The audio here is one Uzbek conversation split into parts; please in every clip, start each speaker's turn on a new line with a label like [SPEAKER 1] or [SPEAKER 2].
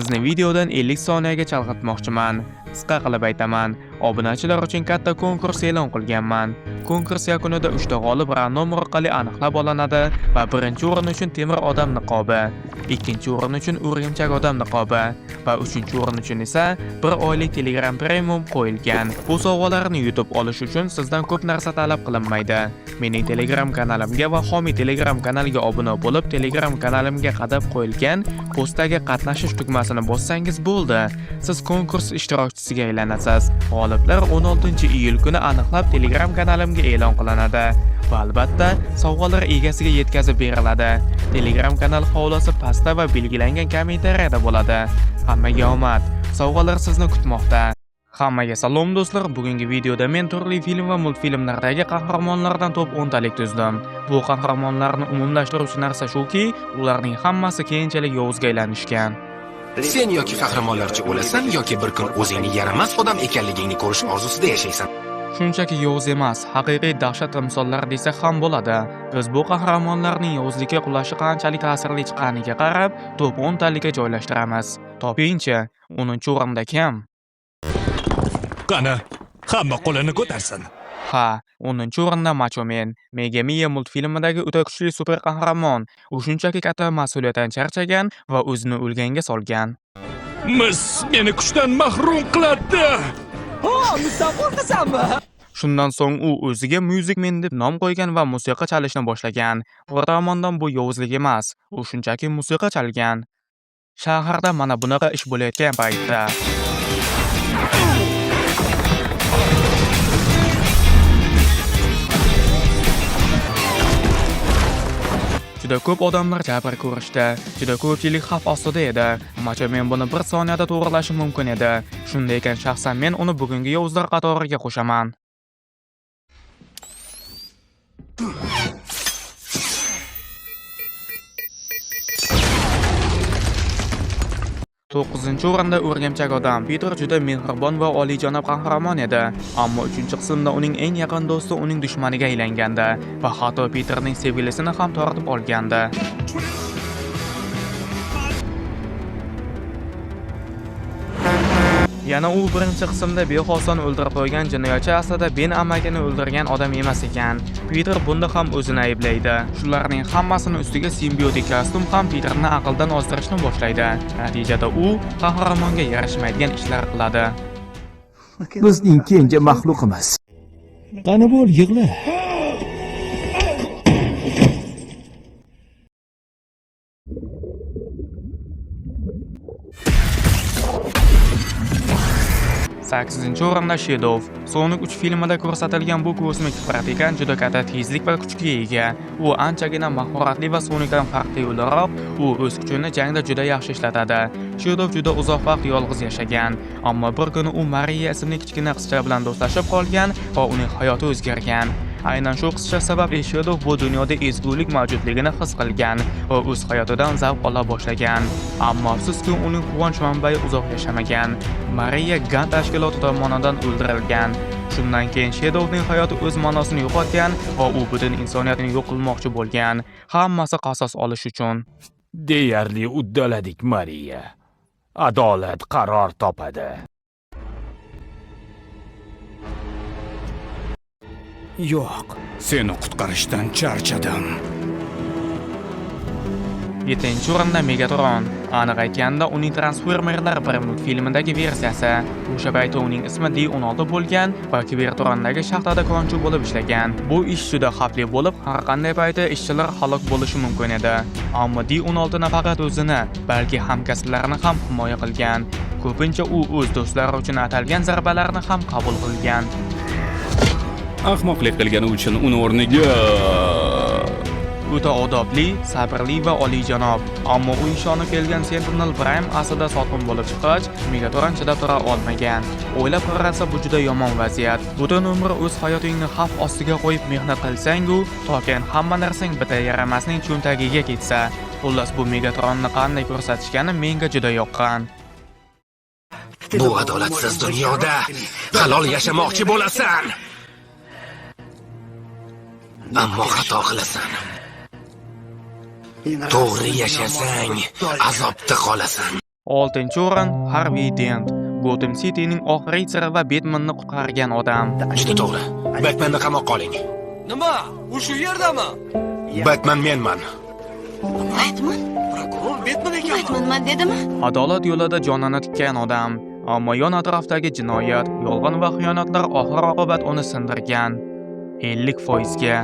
[SPEAKER 1] Sizni videodan 50 soniyaga chalg'itmoqchiman. Qisqa qilib aytaman, obunachilar uchun katta konkurs e'lon qilganman. Konkurs yakunida 3 ta g'olib random orqali aniqlab olinadi va birinchi o'rin uchun temir odam niqobi, ikkinchi o'rin uchun o'rgimchak odam niqobi va uchinchi o'rin uchun esa bir oylik Telegram Premium qo'yilgan. Bu sovg'alarni yutib olish uchun sizdan ko'p narsa talab qilinmaydi. Mening Telegram kanalimga va Homiy Telegram kanaliga obuna bo'lib, Telegram kanalimga qadab qo'yilgan postdagi qatnashish tugmasini bossangiz bo'ldi. Siz konkurs ishtirokchisiga aylanasiz. G'oliblar 16-iyul kuni aniqlab Telegram kanalimga e'lon qilinadi va albatta sovg'alar egasiga yetkazib beriladi. Telegram kanal havolasi pastda va belgilangan kommentariyada bo'ladi. Hammaga omad. Sovg'alar sizni kutmoqda. Hammaga salom do'stlar. Bugungi videoda men turli film va multfilmlardagi qahramonlardan top 10 talik tuzdim. Bu qahramonlarni umumlashtiruvchi narsa shuki, ularning hammasi keyinchalik yovuzga aylanishgan.
[SPEAKER 2] Sen yoki qahramonlarcha o'lasan yoki bir kun o'zingni yaramas odam ekanligingni ko'rish orzusida yashaysan.
[SPEAKER 1] Shunchaki yovuz emas, haqiqiy dahshat timsollari desak ham bo'ladi. Biz bu qahramonlarning yovuzlikka qulashi qanchalik ta'sirli chiqqaniga qarab, top 10 talikka joylashtiramiz. Topingchi, 10-o'rinda kim?
[SPEAKER 3] Qani, hamma qo'lini ko'tarsin.
[SPEAKER 1] Ha, 10-o'rinda Macho Men, Mega Miya multfilmidagi o'ta kuchli super qahramon. U shunchaki katta mas'uliyatdan charchagan va o'zini o'lganga solgan.
[SPEAKER 3] Mis meni kuchdan mahrum qiladi.
[SPEAKER 1] Shundan so'ng u o'ziga Music Man deb nom qo'ygan va musiqa chalishni boshlagan. Bir tomondan bu yovuzlik emas, u shunchaki musiqa chalgan. Shaharda mana bunaqa ish bo'layotgan paytda juda ko'p odamlar jabr ko'rishdi, juda ko'pchilik xavf ostida edi. Macho Men buni bir soniyada to'g'rilashi mumkin edi. Shunday ekan, shaxsan men uni bugungi yovuzlar qatoriga qo'shaman. 9-o'rinda o'rgimchak odam. Peter juda mehribon va oliyjanob qahramon edi. Ammo 3-qismda uning eng yaqin do'sti uning dushmaniga aylangandi va hatto Peterning sevgilisini ham tortib olgandi. Yana u birinchi qismda bexosdan o'ldirib qo'ygan jinoyatchi aslida Ben amakini o'ldirgan odam emas ekan. Peter bunda ham o'zini ayblaydi. Shularning hammasini ustiga simbiotik kostyum ham Peterni aqldan ozdirishni boshlaydi. Natijada u qahramonga yarashmaydigan ishlar qiladi.
[SPEAKER 4] Bizning kenja maxluqimiz.
[SPEAKER 3] Qani bo'l, yig'la.
[SPEAKER 1] 8-o'rinda Shadow. Sonic 3 filmida ko'rsatilgan bu kosmik tipratikan juda katta tezlik va kuchga ega. U anchagina mahoratli va Sonicdan farqli o'laroq, u o'z kuchini jangda juda yaxshi ishlatadi. Shadow juda uzoq vaqt yolg'iz yashagan, ammo bir kuni u Mariya ismli kichkina qizcha bilan do'stlashib qolgan va uning hayoti o'zgargan. Aynan shu qizcha sababli Shadow bu dunyoda ezgulik mavjudligini his qilgan va o'z hayotidan zavq ola boshlagan. Ammo afsuski, uning quvonch manbai uzoq yashamagan. Mariya Gan tashkiloti tomonidan o'ldirilgan. Shundan keyin Shadowning hayoti o'z ma'nosini yo'qotgan va u butun insoniyatni yo'q qilmoqchi bo'lgan. Hammasi qasos olish uchun.
[SPEAKER 3] Deyarli uddaladik, Mariya. Adolat qaror topadi.
[SPEAKER 4] Yo'q,
[SPEAKER 3] Seni qutqarishdan charchadim.
[SPEAKER 1] 7-o'rinda Megatron. Aniq aytganda, uning Transformerlar 1 multfilmidagi versiyasi. O'sha paytda uning ismi D16 bo'lgan va Kibertrondagi shaxtada konchi bo'lib ishlagan. Bu ish juda xavfli bo'lib, har qanday paytda ishchilar halok bo'lishi mumkin edi. Ammo D16 nafaqat o'zini, balki hamkasblarini ham himoya qilgan. Ko'pincha u o'z do'stlari uchun atalgan zarbalarni ham qabul qilgan.
[SPEAKER 5] Ahmoqlik qilgani uchun uni o'rniga
[SPEAKER 1] O'ta odobli, sabrli va oliyjanob. Ammo u ishonib kelgan Sentinel Prime aslida sotqin bo'lib chiqqach, Megatron chidab tura olmagan. O'ylab qarasa, bu juda yomon vaziyat. Butun umr o'z hayotingni xavf ostiga qo'yib mehnat qilsang-u, topgan hamma narsang bitta yaramasning cho'ntagiga ketsa. Xullas, bu Megatronni qanday ko'rsatishgani menga juda yoqqan.
[SPEAKER 2] Bu adolatsiz dunyoda halol yashamoqchi bo'lasan. Ammo xato qilasan. To'g'ri yashasang, azobda qolasan.
[SPEAKER 1] Oltinchi o'rin, Harvey Dent. Gotham Cityning oq ritsari va Batmanni qutqargan odam.
[SPEAKER 2] Juda to'g'ri. Batmanni qamoqqa oling.
[SPEAKER 5] Nima? U shu yerdami?
[SPEAKER 2] Batman menman.
[SPEAKER 6] Batman?
[SPEAKER 5] Prokuror Batman ekanmi?
[SPEAKER 6] Batmanman dedimi?
[SPEAKER 1] Adolat yo'lida jonini tikkan odam. Ammo yon atrofdagi jinoyat, yolg'on va xiyonatlar oxir oqibat uni sindirgan. 50% ga.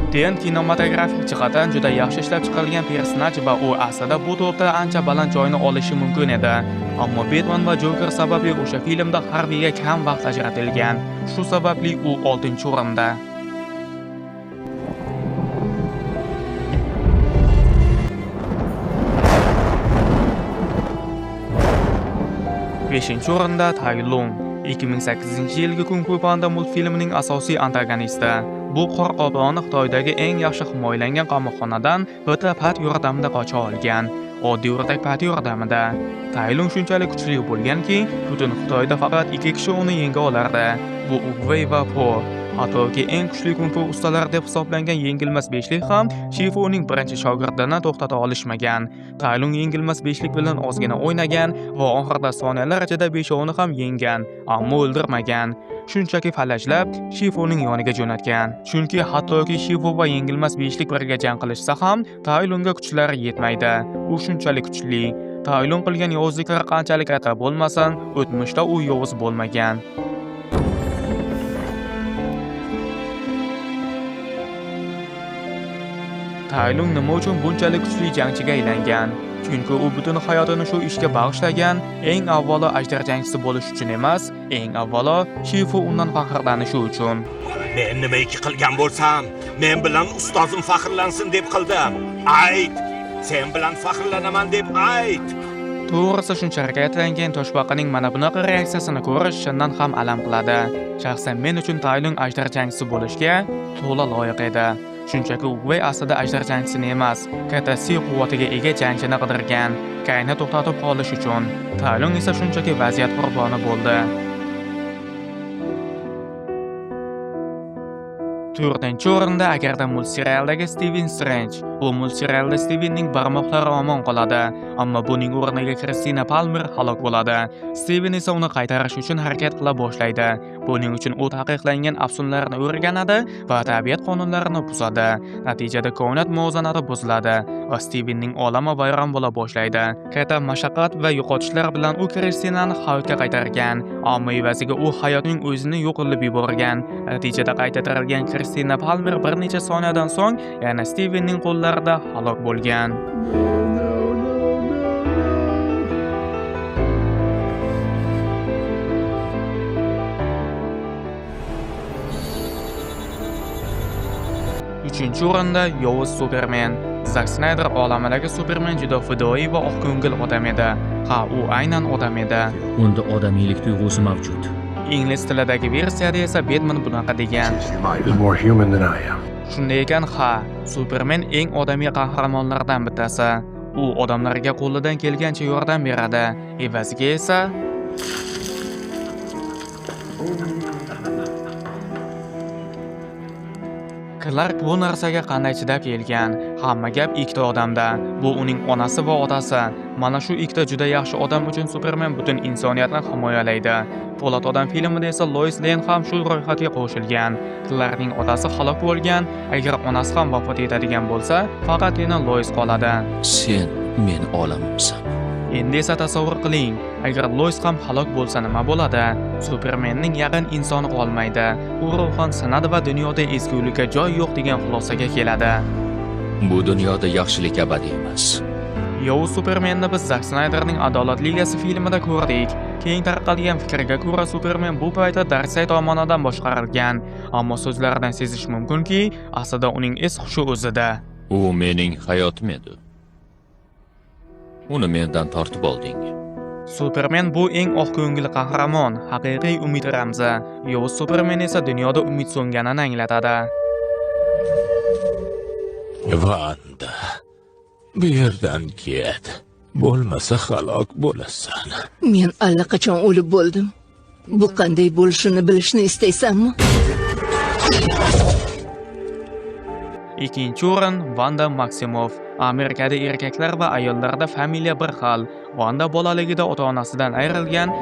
[SPEAKER 1] Dent kinematografik jihatdan juda yaxshi ishlab chiqarilgan personaj va u aslida bu to'pda ancha baland joyni olishi mumkin edi. Ammo Batman va Joker sababli o'sha filmda Harveyga kam vaqt ajratilgan. Shu sababli u 6-o'rinda. Beshinchi o'rinda Tai Lung. 2008-yilgi Kung Fu Panda multfilmining asosiy antagonisti. Bu qor qoploni Xitoydagi eng yaxshi himoyalangan qamoqxonadan bitta pat yordamida qocha olgan. Oddiy o'rdak pati yordamida. Tai Lung shunchalik kuchli bo'lganki, butun Xitoyda faqat 2 kishi uni yenga olardi. Bu Oogway va Po. Hattoki eng kuchli kung fu ustalari deb hisoblangan yengilmas beshlik ham Shifuning birinchi shogirdini to'xtata olishmagan. Tai Lung yengilmas beshlik bilan ozgina o'ynagan va oxirida soniyalar ichida beshovini ham yengan, ammo o'ldirmagan. Shunchaki falajlab Shifuning yoniga jo'natgan. Chunki hattoki Shifu va yengilmas beshlik birga jang qilishsa ham Tai Lungga kuchlari yetmaydi. U shunchalik kuchli. Tai Lung qilgan yovuzliklar qanchalik katta bo'lmasin, o'tmishda u yovuz bo'lmagan. Tai Lung nima uchun bunchalik kuchli jangchiga aylangan? Chunki u butun hayotini shu ishga bag'ishlagan, eng avvalo ajdar jangchisi bo'lish uchun emas, eng avvalo Shifu undan faxrlanishi uchun.
[SPEAKER 7] Men nimaiki qilgan bo'lsam, men bilan ustozim faxrlansin deb qildim. Ayt, sen bilan faxrlanaman deb ayt.
[SPEAKER 1] To'g'risi shuncha harakatlangan toshbaqaning mana bunaqa reaksiyasini ko'rish chindan ham alam qiladi. Shaxsan men uchun Tai Lung ajdar jangchisi bo'lishga to'la loyiq edi. Shunchaki Oogway aslida ajdar jangchisini emas, katta si quvvatiga ega jangchini qidirgan, Kayni to'xtatib qolish uchun. Tai Lung esa shunchaki vaziyat qurboni bo'ldi. 4-o'rinda agarda multserialdagi Steven Strange. Bu multserialda Stevenning barmoqlari omon qoladi, ammo buning o'rniga Kristina Palmer halok bo'ladi. Steven esa uni qaytarish uchun harakat qila boshlaydi. Buning uchun u taqiqlangan afsunlarni o'rganadi va tabiat qonunlarini buzadi. Natijada koinot muvozanati buziladi va Stevenning olami vayron bo'la boshlaydi. Katta mashaqqat va yo'qotishlar bilan u Kristinani hayotga qaytargan, ammo evaziga u hayotning o'zini yo'q qilib yuborgan. Natijada qayta tirilgan Kristina Palmer bir necha soniyadan so'ng yana Stevenning qo'llarida halok bo'lgan. Uchinchi o'rinda yovuz Superman. Zack Snyder olamidagi Superman juda fidoyi va oqko'ngil odam edi. Ha, u aynan odam edi.
[SPEAKER 4] Unda odamiylik tuyg'usi mavjud.
[SPEAKER 1] Ingliz tilidagi versiyada esa Batman bunaqa degan.
[SPEAKER 8] He's more human than I am.
[SPEAKER 1] Shunday ekan, ha, Superman eng odamiy qahramonlardan bittasi. U odamlarga qo'lidan kelgancha yordam beradi. Evaziga esa Clark bu narsaga qanday chidab kelgan? Hamma gap ikkita odamda. Bu uning onasi va otasi. Mana shu ikkita juda yaxshi odam uchun Superman butun insoniyatni himoyalaydi. Po'lat odam filmida esa Lois Lane ham shu ro'yxatga qo'shilgan. Clarkning otasi halok bo'lgan, agar onasi ham vafot etadigan bo'lsa, faqatgina Lois qoladi.
[SPEAKER 4] Sen men olamimsan.
[SPEAKER 1] Endi esa tasavvur qiling, agar Lois ham halok bo'lsa nima bo'ladi? Supermanning yaqin insoni qolmaydi. U ruhan sinadi va dunyoda ezgulikka joy yo'q degan xulosaga keladi.
[SPEAKER 4] Bu dunyoda yaxshilik abadiy emas.
[SPEAKER 1] Yovuz Supermanni biz Zack Snyderning Adolat Ligasi filmida ko'rdik. Keng tarqalgan fikrga ko'ra Superman bu paytda Darkseid tomonidan boshqarilgan, ammo so'zlaridan sezish mumkinki, aslida uning es-hushi o'zida.
[SPEAKER 4] U mening hayotim edi. Uni mendan tortib olding.
[SPEAKER 1] Superman bu eng oqko'ngil qahramon, haqiqiy umid ramzi. Yovuz Superman esa dunyoda umid so'nganini anglatadi.
[SPEAKER 7] Vanda, bu yerdan ket. Bo'lmasa halok bo'lasan.
[SPEAKER 9] Men allaqachon o'lib bo'ldim. Bu qanday bo'lishini bilishni istaysanmi?
[SPEAKER 1] Ikkinchi o'rin Vanda Maximoff. Amerikada erkaklar va ayollarda familiya bir xil. Vanda bolaligida ota-onasidan ayrilgan.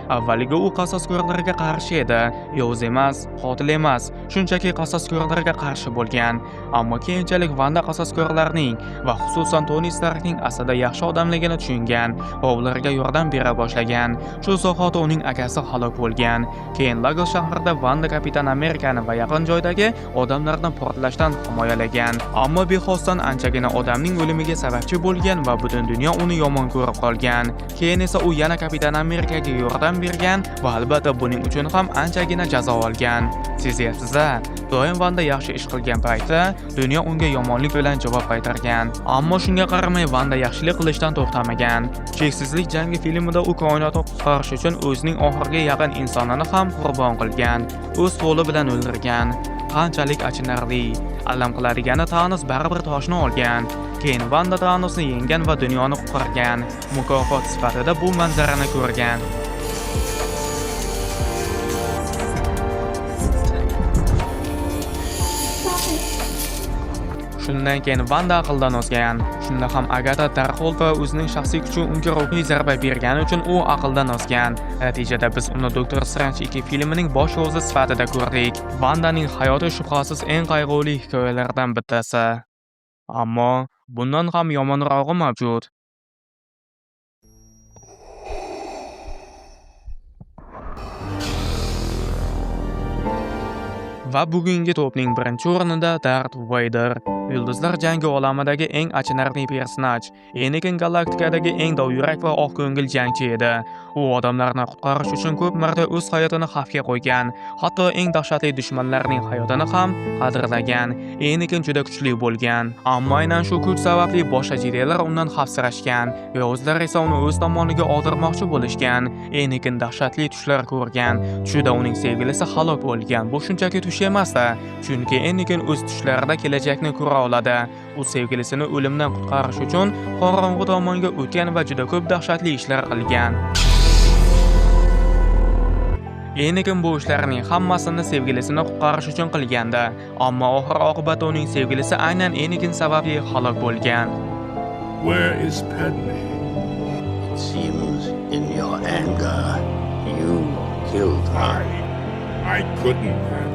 [SPEAKER 1] Avvaliga u qasosko'rlarga qarshi edi. Yovuz emas, qotil emas, shunchaki qasosko'rlarga qarshi bo'lgan. Ammo keyinchalik Vanda qasosko'rlarning va xususan Toni Starkning aslida yaxshi odamligini tushungan va ularga yordam bera boshlagan. Shu zahoti uning akasi halok bo'lgan. Keyin Lagos shahrida Vanda Kapitan Amerikani va yaqin joydagi odamlarni portlashdan himoyalagan. Ammo bexosdan anchagina odamning o'limiga sababchi bo'lgan va butun dunyo uni yomon ko'rib qolgan. Keyin esa u yana Kapitan Amerikaga yordam bergan va albatta buning uchun ham anchagina jazo olgan. Sezyapsiz-a? Doim Vanda yaxshi ish qilgan paytda dunyo unga yomonlik bilan javob qaytargan. Ammo shunga qaramay Vanda yaxshilik qilishdan to'xtamagan. Cheksizlik jangi filmida u koinotni qutqarish uchun o'zining oxirgi yaqin insonini ham qurbon qilgan. O'z qo'li bilan o'ldirgan. Qanchalik achinarli. Alam qiladigani Thanos baribir toshni olgan. Keyin Vanda Thanosni yenggan va dunyoni qutqargan. Mukofot sifatida bu manzarani ko'rgan. Shundan keyin Vanda aqldan ozgan. Shunda ham Agatha darhol va o'zining shaxsiy kuchi unga ruhiy zarba bergani uchun u aqldan ozgan. Natijada biz uni Doktor Strange 2 filmining bosh yovuzi sifatida ko'rdik. Vandaning hayoti shubhasiz eng qayg'uli hikoyalardan bittasi. Ammo bundan ham yomonrog'i mavjud. Va bugungi topning birinchi o'rnida Darth Vader. Yulduzlar jangi olamidagi eng achinarli personaj, Anakin galaktikadagi eng dovyurak va oqko'ngil jangchi edi. U odamlarni qutqarish uchun ko'p marta o'z hayotini xavfga qo'ygan, hatto eng dahshatli dushmanlarning hayotini ham qadrlagan. Anakin juda kuchli bo'lgan, ammo aynan shu kuch sababli boshqa Jedilar undan xavfsirashgan va o'zlari esa uni o'z tomoniga oldirmoqchi bo'lishgan. Anakin dahshatli tushlar ko'rgan. Tushida uning sevgilisi halok bo'lgan. Bu shunchaki tush emasdi, chunki Anakin o'z tushlarida kelajakni ko'ra oladi. U sevgilisini o'limdan qutqarish uchun qorong'u tomonga o'tgan va juda ko'p dahshatli ishlar qilgan. Anakin bu ishlarning hammasini sevgilisini qutqarish uchun qilgandi, ammo oxir-oqibatda uning sevgilisi aynan Anakin sababli halok bo'lgan.
[SPEAKER 3] Where is Padme?
[SPEAKER 8] It seems in your anger you killed her.
[SPEAKER 3] I couldn't have.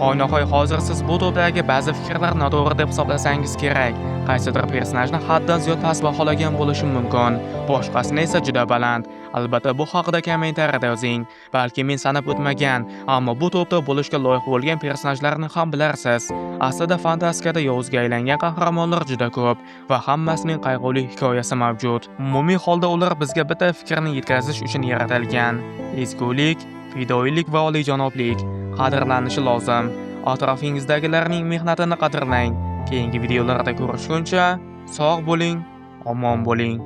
[SPEAKER 1] Hoynahoy hozir siz bu to'pdagi ba'zi fikrlar noto'g'ri deb hisoblasangiz kerak. Qaysidir personajni haddan ziyod past baholagan bo'lishi mumkin, boshqasini esa juda baland. Albatta bu haqida kommentariyada yozing. Balki men sanab o'tmagan, ammo bu to'pda bo'lishga loyiq bo'lgan personajlarni ham bilarsiz. Aslida fantastikada yovuzga aylangan qahramonlar juda ko'p va hammasining qayg'uli hikoyasi mavjud. Umumiy holda ular bizga bitta fikrni yetkazish uchun yaratilgan. Ezgulik, fidoyilik va oliyjanoblik qadrlanishi lozim. Atrofingizdagilarning mehnatini qadrlang. Keyingi videolarda ko'rishguncha sog' bo'ling, omon bo'ling.